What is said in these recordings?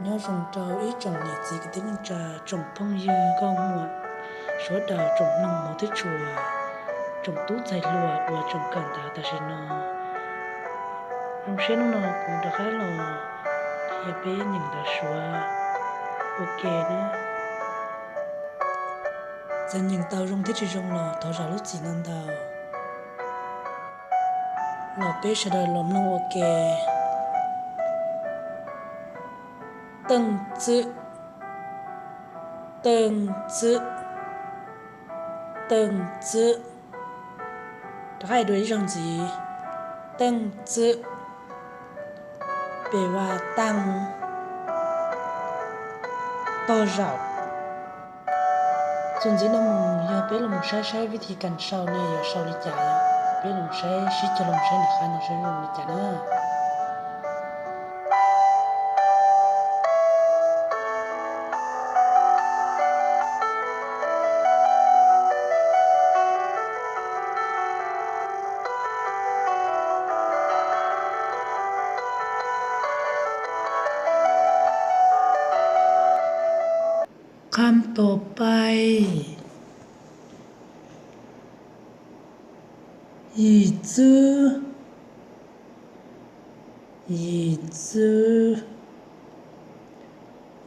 Nyob zoo rau ib tsoom niam txiv kwv tij neej tsa, tsoom phooj ywg nkauj muam, sawv daws tsoom mloog hmov thiab tshua, tsoom tub ntxhais hluas uas tseem kawm ntawv tam sim no. Zoo siab hnub no kuv rov qab los qhia peb nyeem ntawv Suav ua ke na. Txawm nyeem tau zoo thiab tsis zoo los thov zam lub txim ntau ntau. Los peb sawv daws los mloog ua ke. Teej txwb, teej txwb, teej txwb. Rov qab hais dua ib zaug ntxiv. Teej txwb, pes vas taaj, tog zaum. Txuas ntxiv no mus yog peb los saib saib vib thi kas sau ne yuav sau li cas, peb los saib sib cog loo saib nram qab no saib zoo li cas na. Kham tom pais, yim txwb, yim txwb,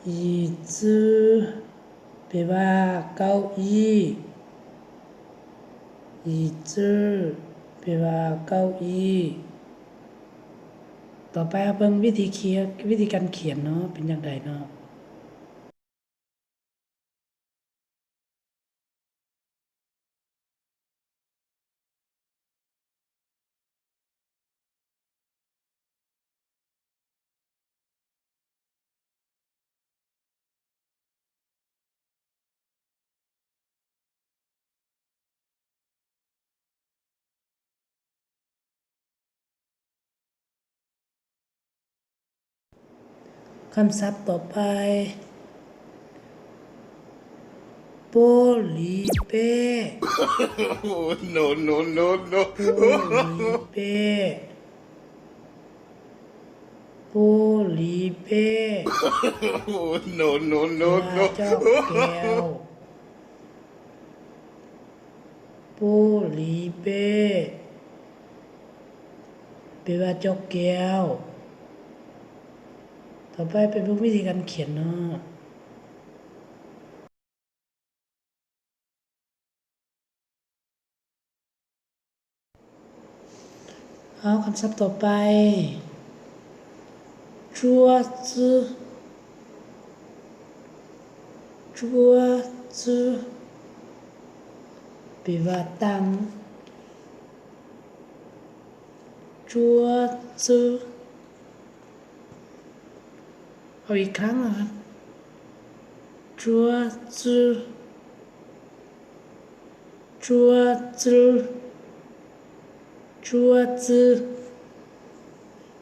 yim txwb, pes vas kaum ib, yim txwb, pes vas kaum ib. Tom pais peb vib thi kas khiav no peb ncaaj dais no. Kham xab tom pais, puab liv peb, puab liv peb, puab liv peb, pes vas coj kaum, puab liv peb, pes vas coj kaum. Tom pais peb peb vib thi kas khiav no. Kham xab tom pais, tsuab txwb, tsuab txwb, pes vas taaj, tsuab txwb. Tsuab txwb, tsuab txwb, tsuab txwb.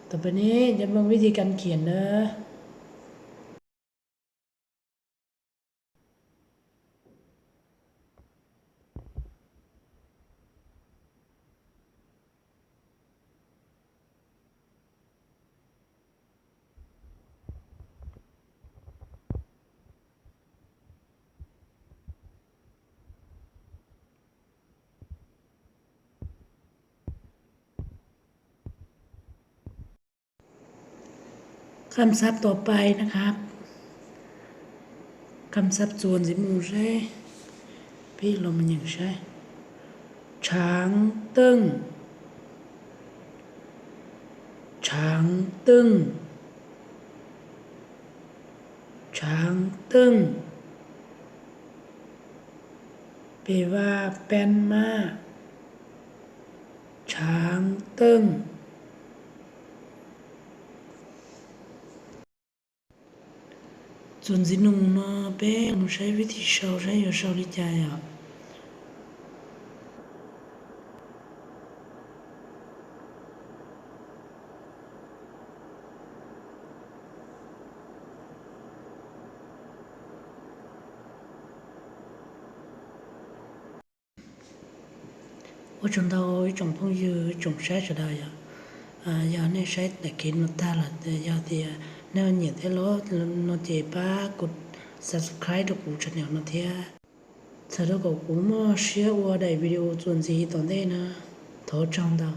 Tom pais ne cov mloog vib thi kas khiav na. Kham xab tom pais na khab, kham xab txuas ntxiv mus saib, peb los mus nyeem saib. Tshaav teej, tshaav teej, tshaav teej, pes vas peb mab, tshaav teej. Txuas ntxiv mus no peb mus saib vib thi sau saib yuav sau li cas yom. Ua tsaug ntau ib tsoom phooj ywg tsoom saib sawv daws yom. Yog nej saib daim kev no tag lawm yog tias Nej nyiam thiab los no ces pab kuv subscribe rau kuv channel no thiab, txhawm rau kom kuv muaj siab ua daim video txuas ntxiv tom ntej na. Thov tsaug ntau.